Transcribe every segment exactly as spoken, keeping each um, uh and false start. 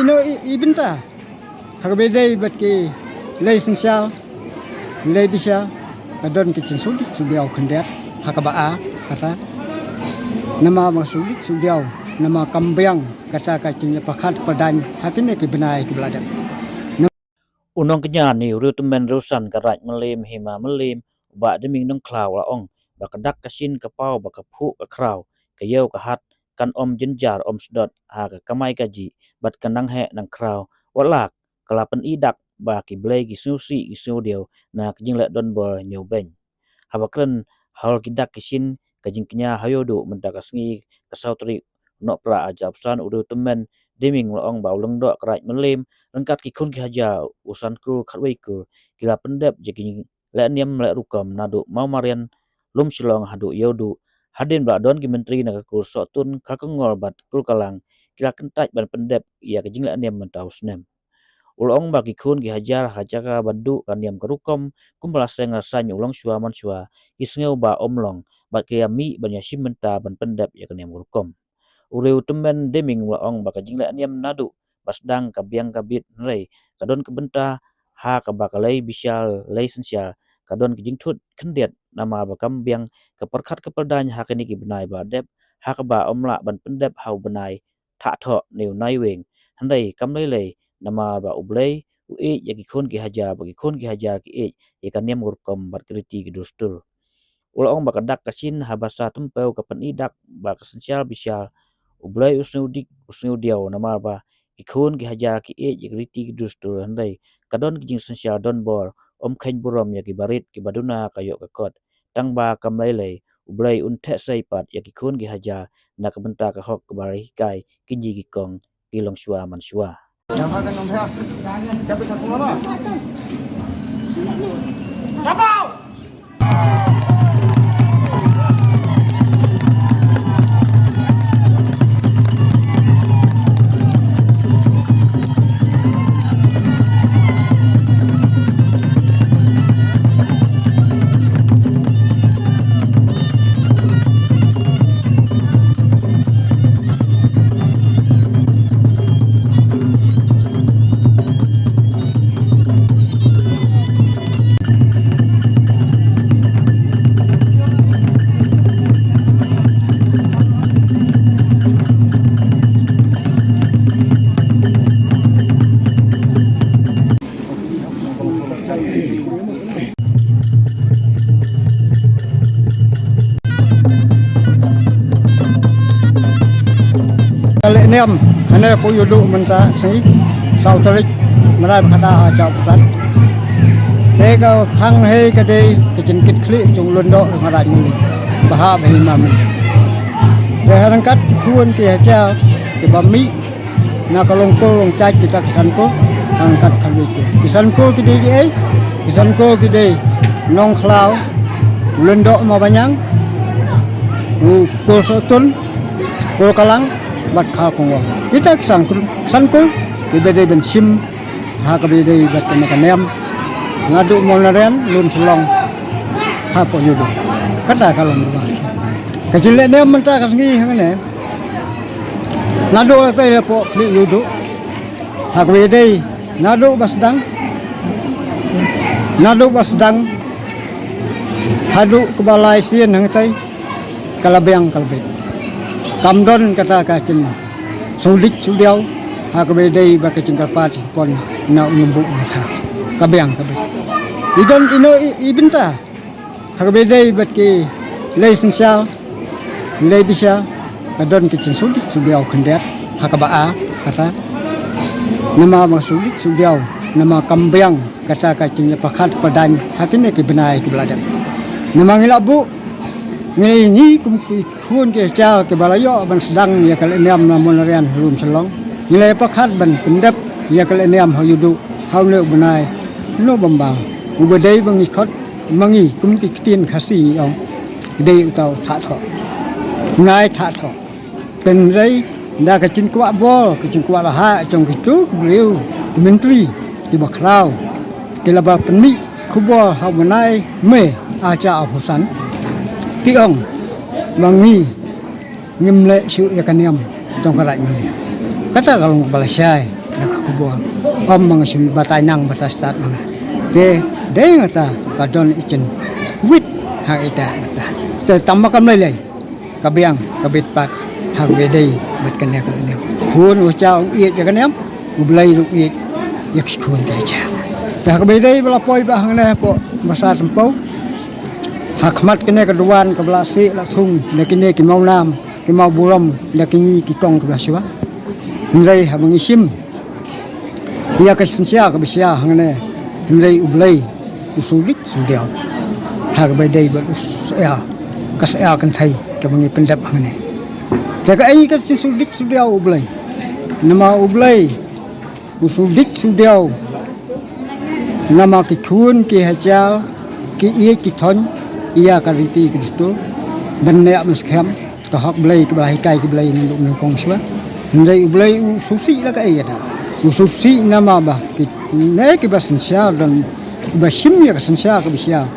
Ino i, i bynta ha kaba ïadei bad ki lei synshar, lei bishar, ka don ki jingsngewdiaw khyndiat ha kaba ar kata. Namar ba sngewdiaw, namar kam biang kata ka jingïapyrkhat pyrdaiñ ha kine ki bnai kiba la dep. U nongkñia ne u riewtymmen riewsan ka Raid Mylliem Hima Mylliem, u Bah Dyming Nongkhlaw, u la ong ba ka dak ka shin, ka paw bad ka phuh ka khraw, ka ïew ka hat, kan ym jynjar ym sdot ha ka kamai kajih bad ka nang heh nang khraw, wat la ka la pyni dak ba ki blei ki sngewsih ki sngewdiaw na ka jingleh donbor ñiewbeiñ. Haba kren halor ki dak ki shin, ka jingkñia ha Ïewduh mynta ka sngi, ka saw tarik Nohprah arhajar arphew san, u riewtymmen Dyming u la ong ba u lyngdoh ka Raid Mylliem ryngkat ki khun ki hajar, u san klur khatwei klur, ki la pyndep ïa ki jingleh niam leh rukom naduh Mawmarian, Lumshillong haduh Ïewduh. Hadien ba la don ki myntri na ka kur Sohtun, Kharkongor bad kur Kalang, ki la kyntait ban pyndep ïa ka jingleh niam mynta u snem. U la ong ba ki khun ki hajar ha ka jaka ban duh ka niam ka rukom kumba la seng la saiñ u longshuwa manshuwa, ki sngew ba ym long bad ki ïa mih ban ïashim bynta ban pyndep ïa ka niam ka rukom. U riewtymmen Dyming u la ong ba ka jingleh niam naduh ba sdang ka biang ka bit, hynrei ka don ka bynta ha kaba ka lei bishar lei synshar ka don ka jingthut khyndiat namar ba kam biang ka pyrkhat ka pyrdaiñ ha kine ki bnai ba la dep, ha kaba ym lah ban pyndep ha u bnai Thah Thoh ne u Naiwieng, hynrei kam lei lei namar ba U Blei u ïeit ïa ki khun ki hajar bad ki khun ki hajar ki ïeit ïa ka niam ka rukom bad ki riti ki dustur. U la ong ba ka dak ka shin haba sa tympew ka pyni dak ba ka synshar bishar, U Blei u sngewdiaw, u sngewdiaw namar ba ki khun ki hajar ki ïeit ïa ki riti ki dustur, hynrei ka don ki jingsynshar donbor ym kheiñ burom ïa ki barit kiba duna ka ïoh ka kot. Tang ba kam lei lei, U Blei un theh sei pat ïa ki khun ki hajar na ka bynta ka hok kaba la hikai kine ki kong ki longshuwa manshuwa. Ka leh niam hane hapoh Ïewduh mynta sngi saw tarik Naiwieng, arhajar arphew san. Te ka phang hei ka dei ka jingkitkhlieh jong u lyngdoh ka Raid Mylliem, Bah Hima Mylliem. Te ha ryngkat ki khun ki hajar kiba mih na ka long kur long jait kita ki san kur, ha ryngkat khatwei kur. Ki san kur ki dei kiei? Ki san kur ki dei Nongkhlaw, u lyngdoh Mawbaniang, u kur Sohtun, kur Kalang bad Kharkongor. Kita ki san kur, san kur kiba dei ban shim ha kaba ïadei bad kane ka niam naduh Mawlynrei, Lumshillong hapoh Ïewduh. Kata ka long ba ka jingleh niam mynta ka sngi hangne. Naduh la tei hapoh Khlieh Ïewduh ha kaba ïadei naduh ba sdang, naduh ba sdang haduh kaba lai sien hangtei, ka la biang ka la bit. Kam don kata ka jingsngewdiaw sngewdiaw ha kaba ïadei bad ka jingkyrpad jingkyrkhu na u Nongbuh Nongthaw. Ka biang ka bit. I don ino i, i bynta ha kaba ïadei bad ki lei synshar, lei bishar, ka don ki jingsngewdiaw sngewdiaw khyndiat ha kaba ar kata. Namar ba sngewdiaw sngewdiaw, namar kam biang kata ka jingïapyrkhat pyrdaiñ ha kine ki bnai kiba la dep. Namar ngi la buh, ngi, ngi kum ki khun ki hajar kiba la ïoh ban sdang ïa ka leh niam na Mawlynrei, Lumshillong, ngi la ïapyrkhat ban pyndep ïa ka leh niam ha Ïewduh ha une u bnai November, uba dei ba ngi khot, ma ngi kum ki ktien Khasi ngi ong, dei uta u Thah Thoh. Bnai Thah Thoh. Hynrei da ka jingkwah bor, ka jingkwah la ha jong kitu ki briew, ki myntri kiba khraw, ki la ba pynmih khubor ha u bnai May arhajar arphew san, ki ong ba ngi ngim leh shuh ïa ka niam jong ka Raid Mylliem. Kata ka long ba la shai. Na ka khubor. Ym ma nga shim batai nang batai stad ma nga. Te dei nga ta ka don i jingwit ha ita nga ta. Te tang ma kam lei lei. Ka biang ka bit pat ha kaba dei bad kane ka niam. Khun u cha u ïeit ïa ka niam, U Blei u ïeit ïa ki khun ki cha. Te ha kaba dei ba la poi ba hangne hapoh Basa Tympew. Ha khmat kane ka duwan kaba la sih la thung da kine ki mawnam ki mawburom da kine ki kong kiba shuwa. Hynrei haba ngi shim ïa ka synshar kaba shisha hangne, hynrei U Blei u shu dik shu diaw. Ha kaba dei bad u shu ïa ka shisha kynthei kaba ngi pyndep hangne. Te kaei ka shu dik shu diaw U Blei? Namar U Blei u shu dik shu diaw. Namar ki khun ki hajar ki ïeit ki thoiñ ïa ka riti ka dustur ban neh ban skhem. Ka hok Blei kaba la hikai ki Blei naduh nyngkong shuwa. Hynrei U Blei u shu sih la kaei kata. U shu sih namar ba kine kiba synshar don, ba shim ïa ka synshar kaba shisha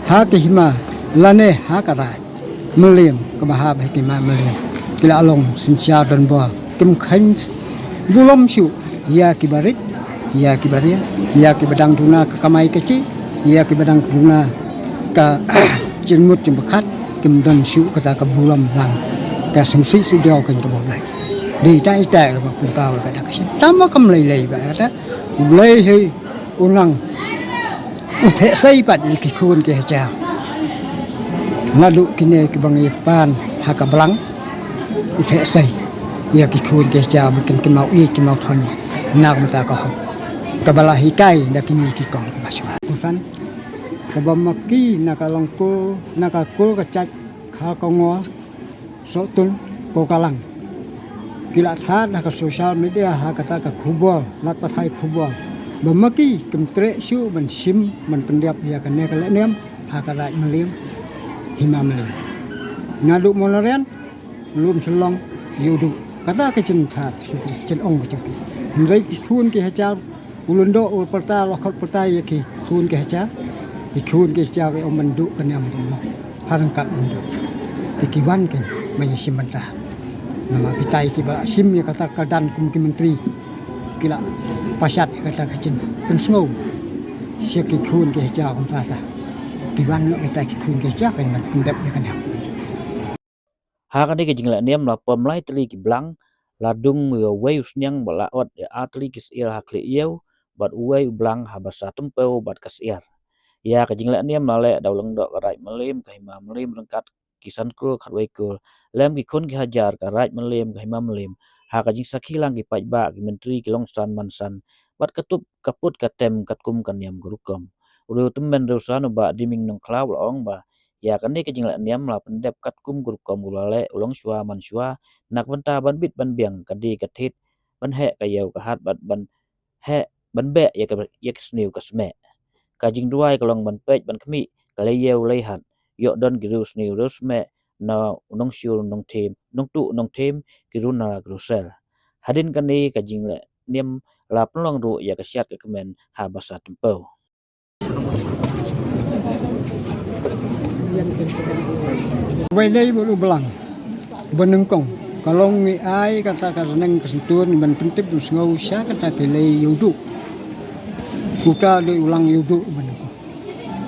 ha ka hima lane ha ka raid Mylliem kaba hap ha ka hima Mylliem ki la long synshar donbor. Kim kheiñ burom shuh ïa kiba rit, ïa kiba riat, ïa kiba dang duna ka kamai kajih, ïa kiba dang duna ka jingmut jingpyrkhat, kim don shuh kata ka burom lang. Ka shu sih shu diaw ka jingkyrkhu Blei. Dei tang ita kaba pynpaw kata ka shisha. Tang ma kam lei lei ba kata U Blei hi u nang u theh sei pat ïa ki khun ki hajar. Naduh kine kiba ngi pan ha ka blang u theh sei ïa ki khun ki hajar ba kin kynmaw ïeit kynmaw thoiñ na ka bynta ka hok kaba la hikai da kine ki kong kiba shuwa. Kusan kaba ma ki na ka Longkul, na ka Kul ka Chait, Kharkongor, Sohtun, Pokalang ki la thad ha ka social media ha kata ka khubor, lad pathai khubor ba ma ki kim treh shuh ban shim ban pyndep ïa kane ka lehniam ha ka raid Mylliem, hima Mylliem. Naduh Monarian, Lum Shillong, Ïewduh. Kata ka jingthad shuh ki jingong ka jong ki. Hynrei ki khun ki hajar u lyngdoh u pyrta, u khot pyrta ïa ki khun ki hajar. Ki khun ki hajar ki ong ban duh ka niam ka umlong ha ryngkat umdon. Te ki wan kein ban ïashim bynta. Namar kita kiba shim ïa kata ka dan kum ki myntri ki la pashat ïa kata ka jingpynsngew sha ki khun ki hajar kumta sa. Ki wan noh kita ki khun ki hajar kein ban pyndep ïa ka niam. Ha kane ka jinglehniam la pom lai tylli ki blang, la dung ïa uwei u sniang bad la ot ïa ar tylli ki syiar ha Khlieh Ïew bad uwei u blang ha Basa Tympew bad ka syiar. Ïa ka jinglehniam la leh da u lyngdoh ka raid Mylliem ka hima Mylliem ryngkat ki san klur khatwei klur lem ki khun ki hajar ka raid Mylliem ka hima Mylliem, ha ka jingsakhi lang ki paidbah, ki myntri, ki longsan mansan bad ka tup ka put ka tem katkum ka niam ka rukom. U riew tymmen riewsan u Bah Diming Nongkhlaw u la ong ba ïa kane ka jinglehniam la pyndep katkum ka rukom kaba la leh u longshuwa manshuwa na ka bynta ban bit ban biang ka die ka thied, ban heh ka ïew ka hat bad ban heh ban beh ïa ka, ïa ka sniew ka smeh. Ka jingduwai ka long ban peit ban khmih ka lei ïew lei hat, ïoh don ki riew sniew riew smeh na u nongshiur u nongthiem, nongtuh u nongthiem, ki riew nara ki riew sel. Hadien kane ka jinglehniam la pynlong ruh ïa ka shad ka kmen ha Basa Tympew. Wei dei bad u blang ba nyngkong ka long ngi ai kata ka rneng ka syntun ban pyntip ban sngew sha kata ka lei Ïewduh. Uta dei u lang Ïewduh ba nyngkong.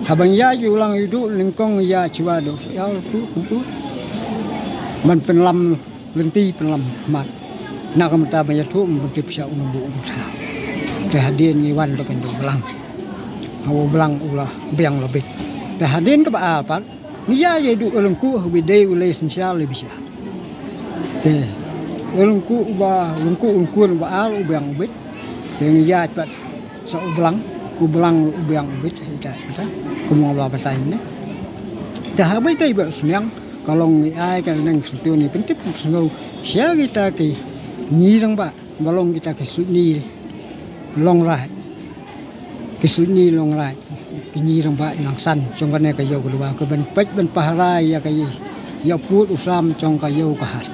Haba ngi ïa u lang Ïewduh nyngkong ngi ïa shuwa da u syiar tu kumtu ban pynlam lynti pynlam khmat. Na ka bynta ban ïathuh ban pyntip sha u nongbuh u nongthaw. Te hadien ngi wan da kynduh blang. Ha u blang u la biang la bit. Te hadien kaba ar pat ngi ïa ïa duh u lyngkuh ha uba dei u lei synshar lei bishar. Te u lyngkuh uba, lyngkuh u lyngkuh uba ar u biang u bit. Te ngi ïa pat sa u blang, u blang u biang u bit, ita, ita, kum nga ba batai mynne. Te haba ita iba sniang, ka long ngi ai ka neng syntun ngi pyntip sngew sha kita ki ngi rangbah, ba long kita ki suidñi longraij. Ki suidñi longraij, ki ngi rangbah nongsan jong kane ka ïew ka duwa, ka ban peit ban pahara ïa ka ïa pud u sam jong ka ïew ka hat.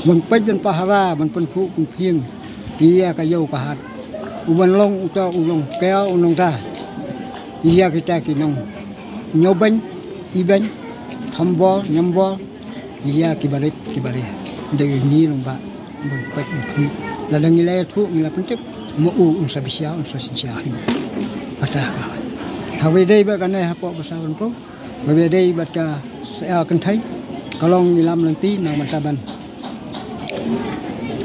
Ban peit ban pahara, ban pynphuh pynphieng ïa ka ïew ka hat. U ban long uta u long ka u nongda ïa kita ki nongñiewbeiñ, ibeiñ, thombor, ñiembor ïa ki barit ki baria. Dei u ngi rangbah Bun pek bun khui. Lada ngi la ïathuh ngi la pyntip, ma u un sa bishar, un sa synshar hi. Kata ka. Haba dei ba kane hapoh ba sa bun pung. Haba dei ba ka sa kynthei. Ka long ngi lam lynti nang mynta ban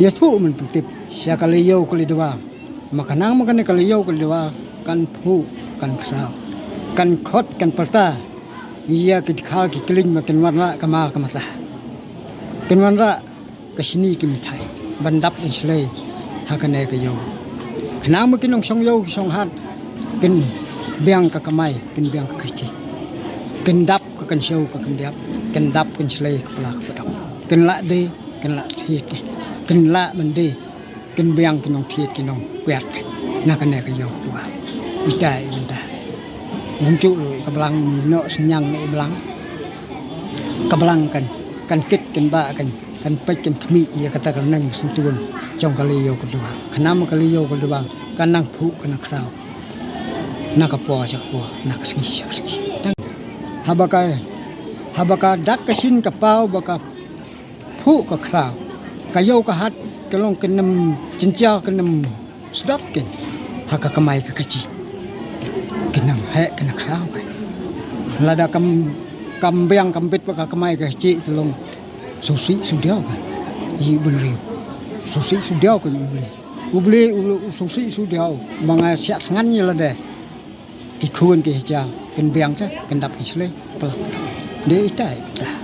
ïathuh, ban pyntip sha ka lei ïew ka lei dawar. Ma ka nang ma kane ka lei ïew ka lei dawar kan phuh, kan khraw, kan khot, kan pyrta ïa ki dkhar ki kling ba kin wanrah ka mar ka mata, kin wanrah ka shini ki mithai ban dap ban shlei ha kane ka ïew. Ka nang ma ki nongshong ïew ki shong hat kin biang ka kamai, kin biang ka kyrshah, kin dap ka kynshew ka kyndiap, kin dap kin shlei ka pla ka padok, kin lah die, kin lah thied, kin lah ban die, kin biang ki nongthied ki nongpiat na kane ka ïew tu. Ita i mynta ngim ju ruh ka blang, ngi noh synñiang na i blang. Ka blang kan, kan kit kan bah kan, kan peit kan khmih ïa kata ka neng syntun jong ka lei ïew ka lei dawar. Ka nang ma ka lei ïew ka lei dawar kan nang phuh kan nang khraw na ka por sha ka por, na ka sngi sha ka sngi. Haba ka, haba ka dak ka shin ka paw ba ka phuh ka khraw, ka ïew ka hat ka long kin ym jynjar, kin ym sdot kin ha ka kamai ka kyrshah. Kin nang heh kin nang khraw ka. Lada kam, kam biang kam bit bad ka kamai ka kyrshah, te long sngewsih sngewdiaw ka ïa u bynriew. Sngewsih sngewdiaw ka ïa u Blei. U Blei u, u sngewsih sngewdiaw. Ma nga shah thngan ïa lade ki khun ki hajar kin biang te, kin dap ki shlei. Pla. Dei ita ita.